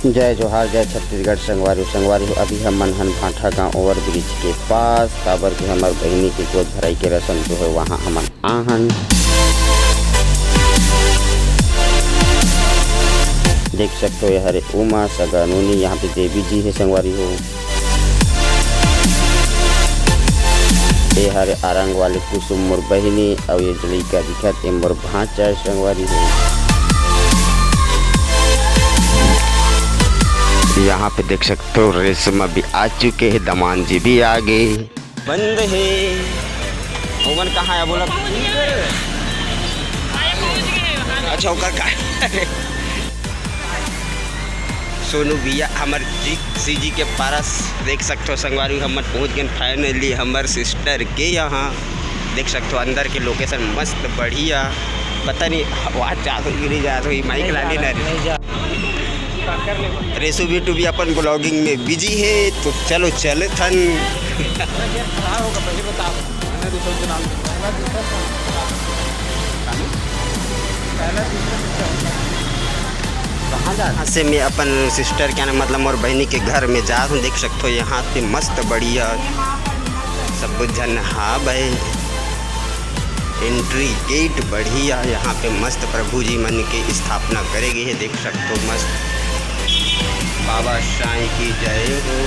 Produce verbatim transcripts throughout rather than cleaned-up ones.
जय जोहार, जय छत्तीसगढ़ संगवारी हो। संगवारी हो, अभी हमन हन भांठा गांव overbridge के पास, काबर के हमर बहिनी के गोद भराई के रसम जो है, वहां हमन आहन। देख सकते हो, ये हरे उमा सगा नोनी, यहाँ पे देवी जी है संगवारी हो। ये हरे आरंग वाले कुसुम मोर बहिनी, अउ ये जो लइका दिखत हे मोर भांचा संगवारी हो। यहाँ पे देख सकते हो, रेशमा भी आ चुके हैं, दमान जी भी आ गए। बंद है। ओमन कहाँ है बोला? अच्छा, ओकर का? सोनू भैया हमर जी, सीजी के पारस देख सकथो संगवारी, हमन पहुँच गए finally हमर sister के यहाँ। देख सकथो अंदर के location मस्त बढ़िया। पता नहीं आवाज जात होही कि नहीं जात होही, माइक लाने ना। रेसू बिट्टू भी अपन vlogging में busy है, तो चलो चलथन। यहाँ से मैं अपन sister के, मतलब मोर बहिनी के घर में जात हूँ। देख सकथो यहाँ पे मस्त बढ़िया सब झन हावय। Entry gate बढ़िया, यहाँ पे मस्त प्रभु जी मन के स्थापना करे गे हे। देख सकथो मस्त बाबा साईं की जय हो।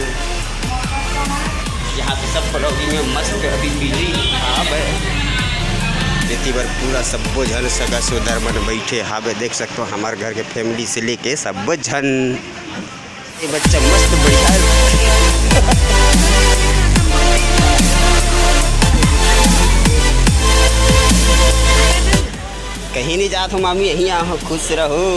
यहाँ पे सब vlogging में मस्त अभी busy हावय। एती बर पूरा सब्बो झन सगा सोदर मन बैठे हावय। देख सकथो हमर घर के family से लेके सब्बो झन। ये बच्चा मस्त बढ़िया है। कहीं नहीं जात हो मामी, यहीं आ हो, खुश रहो।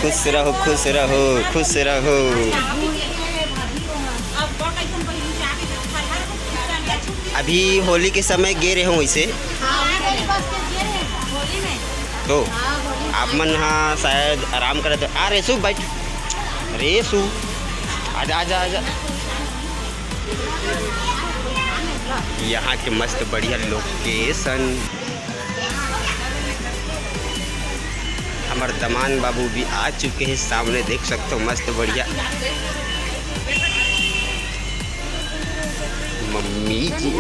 खुश रहो, खुश रहो, खुश रहो। अभी होली के समय गे रहे हो वैसे? तो आप मन हा शायद आराम करत हो। आ रेसू बैठ, रेसू आजा, आजा, आजा। यहाँ के मस्त बढ़िया location। हमर दमान बाबू भी आ चुके हैं सामने, देख सकते हो मस्त बढ़िया। मम्मी जी,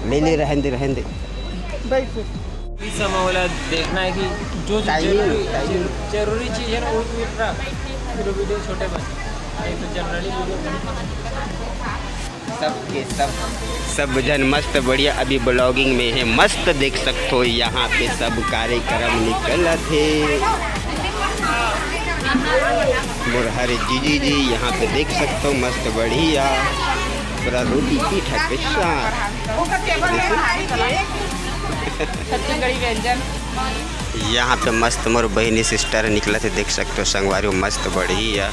नहीं, नहीं, रहने दे, रहने दे। इस समय वाला देखना है कि जो जो जरूरी, जरूरी चीज़ है ना, वो तो रख, फिर वीडियो छोटे बन। नहीं तो generally वीडियो सबके सब, सब जन मस्त बढ़िया अभी vlogging में है। मस्त देख सकते हो यहाँ पे सब कार्यक्रम निकलत है। मोर हरे जीजी जी यहाँ पे देख सकते हो मस्त बढ़िया पूरा रोटी पीठा के साथ। छत्तीसगढ़ी व्यंजन। यहाँ पे मस्त मोर बहिनी sister निकलत है, देख सकते हो संगवारी हो, मस्त बढ़िया।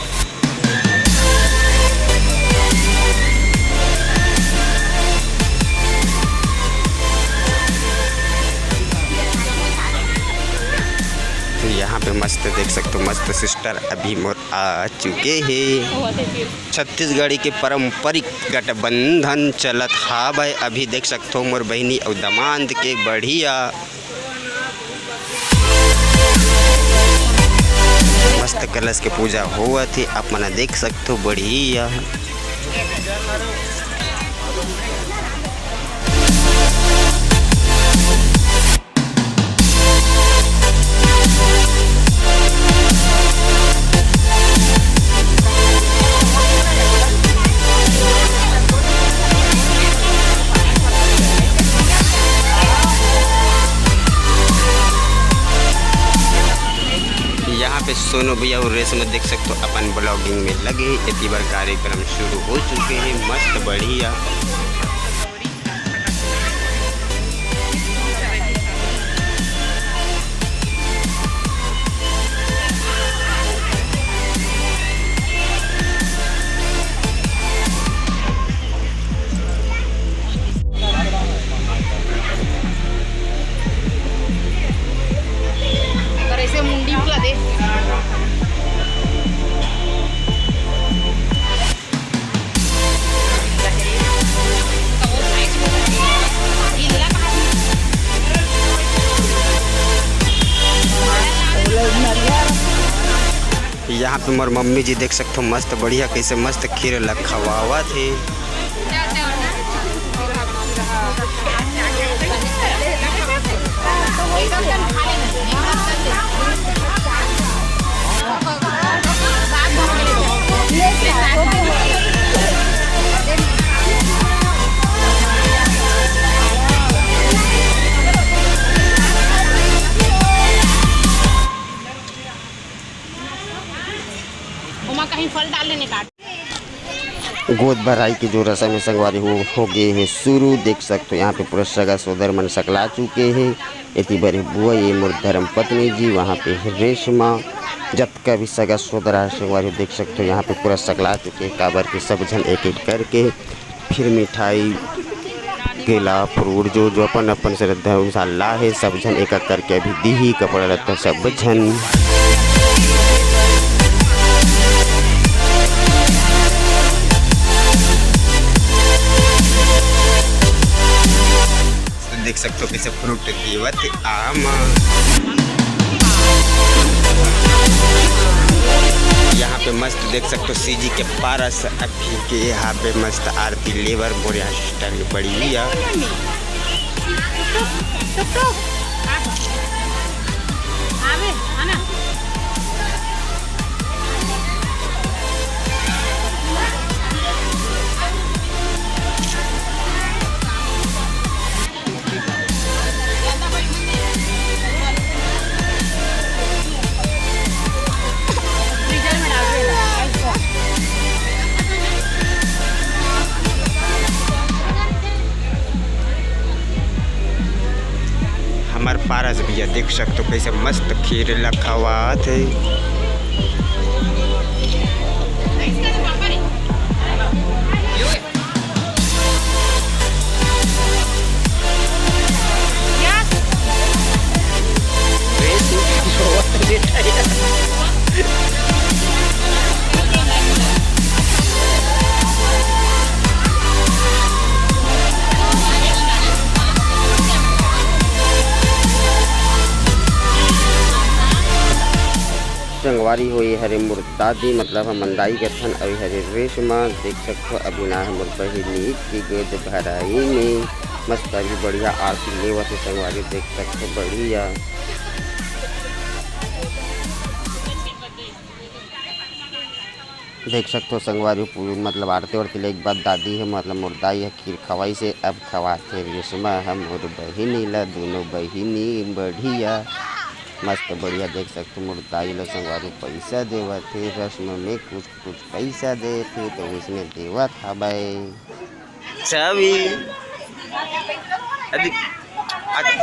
तो यहाँ पे मस्त देख सकते हो, मस्त sister अभी मोर आ चुके हैं। छत्तीसगढ़ी के पारंपरिक गठबंधन चलत हावय। अभी देख सकते हो मोर बहिनी अउ दामाद के बढ़िया मस्त कलश के पूजा होवत हे, आप मन देख सकथो, बढ़िया। यहाँ पे सोनू भैया अउ रेशमा देख सकथो अपन vlogging में लगे, एती बर कार्यक्रम शुरू हो चुके हैं, मस्त बढ़िया। अगर ऐसे मुंडी फुला दे। यहाँ पे मोर मम्मी जी देख सकथो, मस्त बढ़िया कैसे मस्त खीर ला खवावत हे। ओमा कहीं फल डाल लेने का। गोद भराई के जो रसम हे संगवारी हो, हो गे हे शुरू। देख सकथो यहाँ पे पूरा सगा सोदर मन सकला चुके हे। एती बर हे बुआ, ये मोर धर्म पत्नी जी, वहाँ पे हे रेशमा। जतका भी सगा सोदर हे संगवारी हो, देख सकथो यहाँ पे पूरा सकला चुके हे, काबर के सब झन एक एक करके फिर मिठाई, केला, फ्रूट जो जो अपन अपन श्रद्धा अनुसार ला हे, सब झन एक एक करके अभी दीही कपड़ा लत्ता सब झन। देख सकथो कैसे फ्रूट देवत हे आम। यहाँ पे मस्त देख सकथो सीजी के पारस अभी के यहाँ पे मस्त आरती लेबर मोर यहाँ स्टाइल बढ़िया। हमर पारस भैया देख सकथो कैसे मस्त खीर ला खवात हे। संगवारी हो, ये हरे मोर दादी, मतलब हमन दाई कथन, अउ ये हरे रेशमा। देख सकथो, अभी ना हे मोर बहिनी के गोद भराई में मस्त अभी बढ़िया आरती लेवत हे संगवारी, देख सकथो बढ़िया। देख सकथो संगवारी हो, पूरी मतलब आरती वारती ले के बाद दादी हे, मतलब मोर दाई हे खीर खवाइस हे, अब खवाथे रेशमा ह मोर बहिनी ला, दूनों बहिनी बढ़िया, मस्त बढ़िया। देख सकथो मोर दाई ला संगवारी हो पैसा देवत हे, रस्म में कुछ कुछ पैसा देत हे, तो उसने देवत हवय। चाबी। अभी, अभी।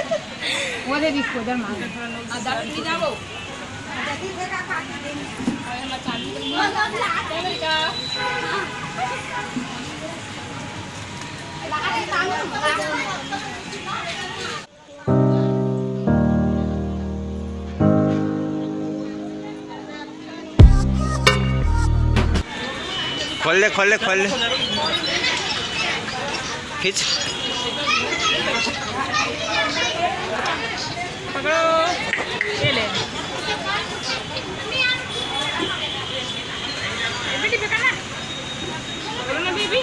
वो दे दी इसको, इधर मांग। खोल ले, खोल ले, खोल ले। खींच। पकड़ो। ये ले। ये बेटी पकड़ ना। पकड़ो ना बेबी।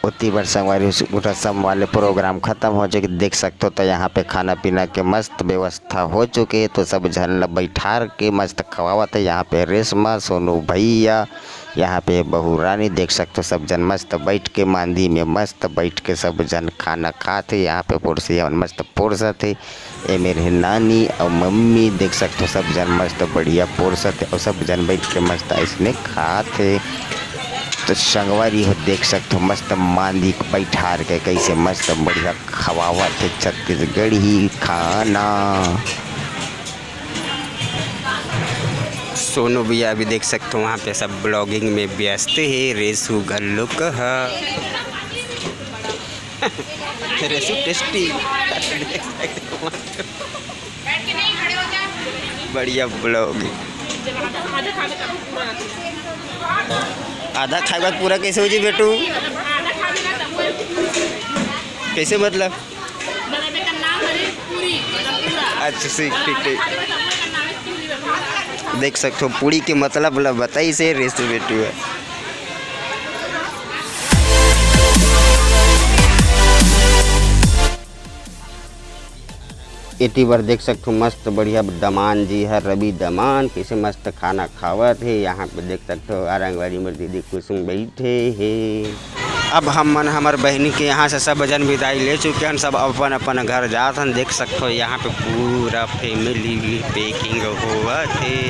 ओती बर संगवारी हो, रसम वाले प्रोग्राम खतम हो चुके। देख सकथो, तो यहाँ पे खाना पीना के मस्त व्यवस्था हो चुके हे। तो सब झन ल बैठार के मस्त खवावत हे। यहाँ पे रेशमा, सोनू भैया, यहाँ पे बहू रानी, देख सकथो, सब झन मस्त बैठ के मांदी में मस्त बैठ के सब झन खाना खात हे। यहाँ पे पुरसिया मन मस्त पोरसत हे। ए मेर हे नानी अउ मम्मी, देख सकथो सब झन मस्त बढ़िया पोरसत हे अउ सब झन बैठ के मस्त अइसने खात हे। तो संगवारी हो देख सकथो मस्त मांदी बैठार के कैसे मस्त बढ़िया खवावत हे छत्तीसगढ़ी खाना। सोनू भैया अभी देख सकथो वहाँ पे सब ब्लॉगिंग में व्यस्त हे। रेसू घल्लुक ह। रेसू टेस्टी। बढ़िया ब्लॉग। आधा खाए बाद पूरा कैसे हो जी बेटू? कइसे मतलब? अच्छा, ठीक, ठीक। देख सकथो, पूरी के मतलब ल बताइस हे रे बेटुआ। एती बर देख सकथो, मस्त बढ़िया दमान जी हर, रवि दमान, कइसे मस्त खाना खावत हे। यहाँ पे देख सकथो, आंगनबाड़ी में दीदी कुसुम बइठे हे। अब हम मन हमर बहिनी के यहाँ से सब जन बिदाई ले चुके हन, सब अपन अपन घर जात हन। देख सकथो, यहाँ पे पूरा family packing होवत हे।